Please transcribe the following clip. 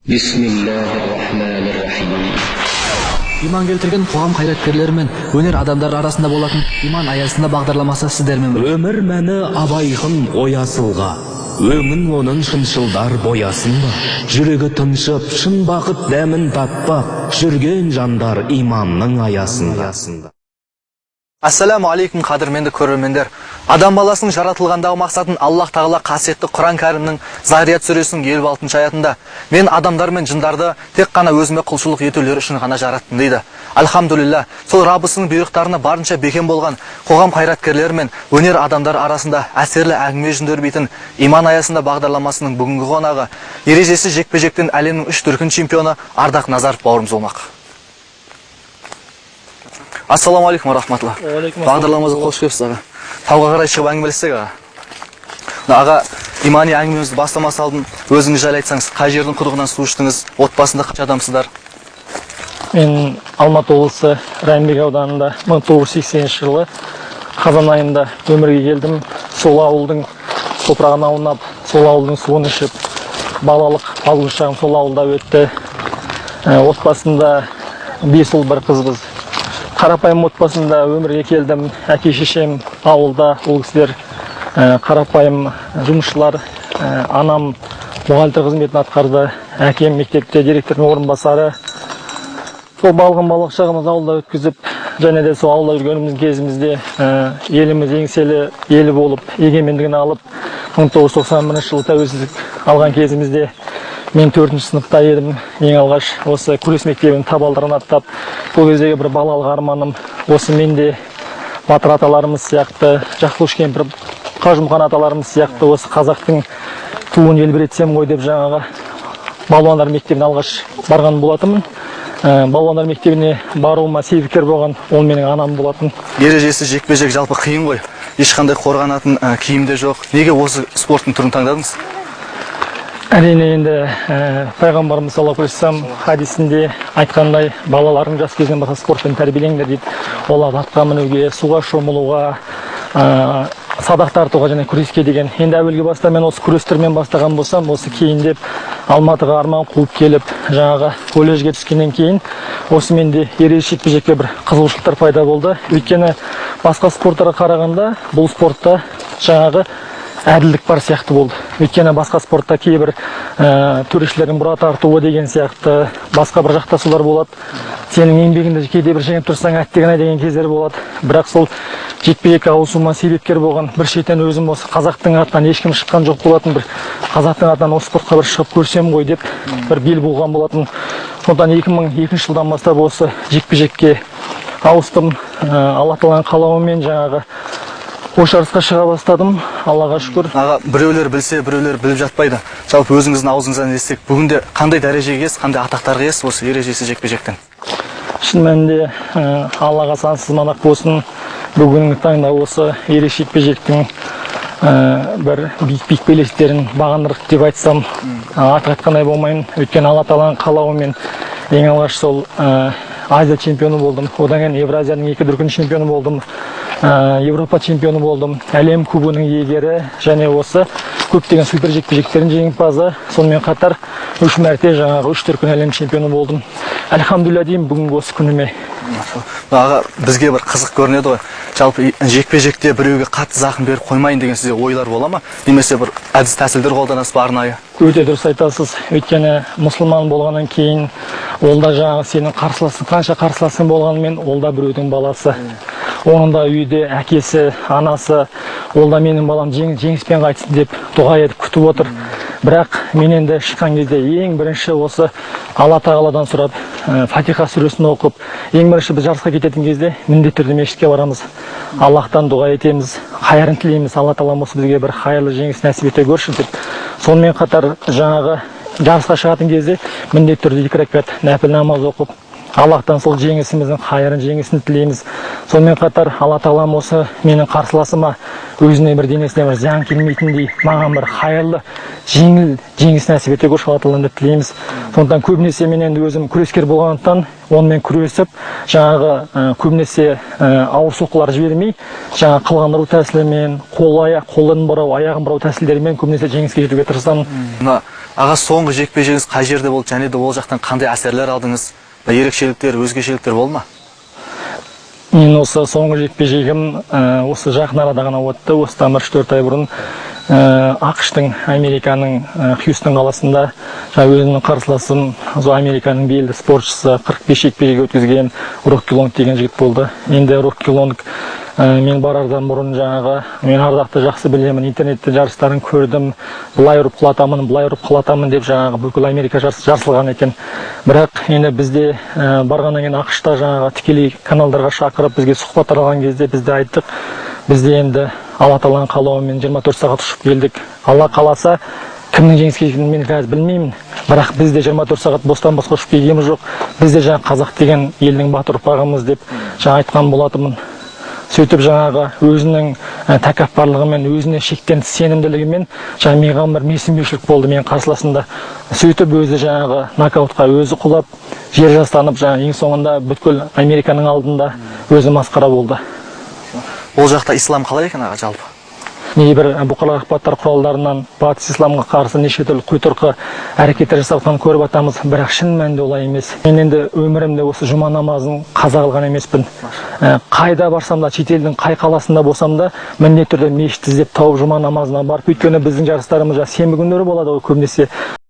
بسم الله الرحمن الرحيم. Иман келтірген қоғам қайраткерлері мен өнер адамдары арасында болатын «Иман аясында» бағдарламасы сіздермен бірге. Өмір мәні абайғын ой асылға, өңін оның шыншылдар боясын ба? Жүрегі тыншып, шын бақыт дәмін татпақ, жүрген жандар иманның аясында. Ассаламу алейкум, қадірменді көрермендер! Адам баласының жаратылғандағы мақсатын Аллах Тағала қасиетті Құран Кәрімнің Зарият сүресінің 56-аятында: «Мен адамдар мен жындарды тек қана өзіме құлшылық етулері үшін ғана жараттым», – дейді. Альхамдулилля, сол Раббысының бұйрықтарына барынша бекем болған қоғам қайраткерлері мен өнер адамдары арасында әсерлі әңгіме жүн өрбитін «Иман аясында» бағдарламасының бүгінгі қонағы ережесіз жекпе-жектен әлемнің үш дүркін чемпионы Ардақ Назаров бауырымыз болмақ. Ассалаумағалейкум, рахматулла! Бағдарламамызға қош келіпсіз, аға. Тауға қарай шығып әңгімелессек, аға. Мына, аға, имани әңгімемізді бастамас алдын өзіңіз жайлы айтсаңыз. Қай жердің құдығынан су іштіңіз, отбасында қанша адамсыздар? Мен Алматы облысы Райымбек ауданында 1980 жылы қазан айында өмірге келдім. Сол ауылдың топырағын аунап, сол ауылдың суын ішіп, балалық балалық шағым сол ауылда өтті. Отбасында бес ұл, бір қызбыз. Қарапайым отбасында өмірге келдім. Әке шешем ауылда, ол кісілер қарапайым жұмысшылар. Анам бухгалтер қызметін атқарды, әкем мектепте директордың орынбасары. Сол балғын балалық шағымызды ауылда өткізіп, және де сол ауылда жүргеніміз кезімізде еліміз еңселі ел болып, егемендігін алып, 1991 жылы тәуелсіздік алған кезімізде мен төртінші сыныпта едім. Ең алғаш осы күрес мектебінің табалдырығын аттап, сол кездегі бір балалық арманым осы: мен де батыр аталарымыз сияқты, Жақсықылыш Үшкемпіров, Қажымұқан аталарымыз сияқты осы қазақтың туын желбіретсем ғой деп, жаңағы балуандар мектебіне алғаш барған болатынмын. Балуандар мектебіне баруыма себепкер болған ол менің анам болатын. Ережесіз жекпе-жек жалпы қиын ғой, ешқандай қорғанатын киім де жоқ. Неге осы спорттың түрін таңдадыңыз? Әрине, енді пайғамбарымыз саллаллаху алейхи уассалам хадисінде айтқандай, балаларың жас кезінен бастап спортпен тәрбиелеңдер дейді. Оларды атқа мінуге, суға шомылуға, садақ тартуға және күреске деген. Енді әуелгі баста мен осы күрес түрімен бастаған болсам, осы кейіндеп Алматыға арман қуып келіп, жаңағы колледжге түскеннен кейін осы менде ережесіз жекпе жекке бір қызығушылықтар пайда болды. Өйткені басқа спорттарға қарағанда бұл спортта жаңағы әділдік бар сияқты болды. Өйткені басқа спортта кейбір төрешілердің бұра тартуы деген сияқты басқа бір жақтасулар болады. Сенің еңбегіңді кейде бір жеңіп тұрсаң, әттеген ай деген кездер болады. Бірақ сол жекпе жекке ауысуыма себепкер болған бір шетен өзім осы қазақтың атынан ешкім шыққан жоқ болатын, бір қазақтың атынан осы спортқа бір шығып көрсем ғой деп бір бел буған болатын. Сондықтан 2002 жылдан бастап осы жекпе жекке ауыстым. Алла Тағаланың қалауымен жаңағы осы жарысқа шыға бастадым, Аллаға шүкір. Аға, біреулер білсе, біреулер біліп жатпайды. Жалпы өзіңіздің аузыңыздан естісек, бүгінде қандай дәрежеге иесіз, қандай атақтарға иесіз осы ережесіз жекпе жектен? Шын мәнінде, Аллаға сансыз мадақ болсын, бүгінгі таңда осы ерекше жекпе жектің бір биік биік белестерін бағындырдық деп айтсам, артық айтқандай болмаймын. Өйткені Алла Тағаланың қалауымен ең алғаш сол Азия чемпионы болдым, одан кейін Евразияның екі дүркін чемпионы болдым, Европа чемпионы болдым, әлем кубогының иегері және осы көптеген супер жекпе жектердің жеңімпазы. Сонымен қатар үш мәрте жаңағы үш дүркін әлем чемпионы болдым. Альхамдулилля деймін бүгінгі осы күніме. Аға, бізге бір қызық көрінеді ғой. Жалпы жекпе жекте біреуге қатты зақым беріп қоймайын деген сізде ойлар бола ма немесе бір әдіс тәсілдер қолданасыз ба арнайы? Өте дұрыс айтасыз. Өйткені мұсылман болғаннан кейін ол да жаңағы сенің қарсыласың, қанша қарсыласың болғанымен, ол да біреудің баласы, оның да үйде әкесі, анасы, ол да менің балам жеңіспен қайтсын деп дұға етіп күтіп отыр. Бірақ мен енді шыққан кезде ең бірінші осы Алла Тағаладан сұрап, Фатиха сүресін оқып, ең бірінші біз жарысқа кететін кезде міндетті түрде мешітке барамыз, Аллахтан дұға етеміз, хайырын тілейміз, Алла Тағалам осы бізге бір хайырлы жеңіс нәсіп ете көрші деп. Сонымен қатар жаңағы жарысқа шығатын кезде міндетті түрде екі ракат нәпіл намаз оқып, Аллахтан сол жеңісіміздің хайырын, жеңісін тілейміз. Сонымен қатар Алла Тағалам осы менің қарсыласыма, өзіне бір денесіне бір зиян келмейтіндей, маған бір хайырлы жеңіл жеңіс нәсіп ете көрші, Алла Тағалам деп тілейміз. Сондықтан көбінесе мен енді өзім күрескер болғандықтан, онымен күресіп, жаңағы көбінесе ауыр соққылар жібермей, жаңағы қылғындыру тәсілімен, қол аяқ қолын бұрау, аяғын бұрау тәсілдерімен көбінесе жеңіске жетуге тырысамын. Мына Аға, соңғы жекпе жегіңіз қай жерде болды және де ол жақтан қандай әсерлер алдыңыз? Ерекшеліктер, өзгешеліктер болды ма? Мен осы соңғы жекпе жегім осы жақын арада ғана өтті. Осыдан бір 3-4 ай бұрын АҚШ-тың, Американың Хьюстон қаласында жаңа өзімнің қарсыласым, сол Американың белді спортшысы, 45 жекпе жек өткізген Рокки Лонг деген жігіт болды. Енді Рокки Лонг, мен барардан бұрын жаңағы мен Ардақты жақсы білемін, интернетте жарыстарын көрдім, былай ұрып құлатамын, былай ұрып құлатамын деп жаңағы бүкіл Америка жарысылған екен. Бірақ енді бізде барғаннан кейін АҚШ-та жаңағы тікелей каналдарға шақырып, бізге сұхбат алған кезде біз де айттық: бізде енді Алла Тағаланың қалауымен 24 сағат ұшып келдік. Алла қаласа, кімнің жеңіске жеткенін мен қазір білмеймін, бірақ біз де 24 сағат бостан босқа ұшып келгеніміз жоқ, біз де жаңағы қазақ деген елдің батыр ұрпағымыз деп жаңа айтқан болатынмын. Сөйтіп жаңағы өзінің тәкаппарлығымен, өзіне шектен тыс сенімділігімен жаңағы маған бір менсінбеушілік болды менің қарсыласымда. Сөйтіп өзі жаңағы нокаутқа өзі құлап, жер жастанып, жаңағы ең соңында бүткіл Американың алдында өзі масқара болды. Ол жақта ислам қалай екен, аға, жалпы? Небір бұқаралық ақпараттар құралдарынан батыс исламға қарсы неше түрлі құйтырқы әрекеттер жасап жатқанын көріп жатамыз, бірақ шын мәнінде олай емес. Мен енді өмірімде осы жұма намазын қаза қылған емеспін. Қайда барсам да, шетелдің қай қаласында болсам да, міндетті түрде мешіт іздеп тауып, жұма намазына барып, өйткені біздің жарыстарымыз жаңағы сенбі күндері болады ғой көбінесе.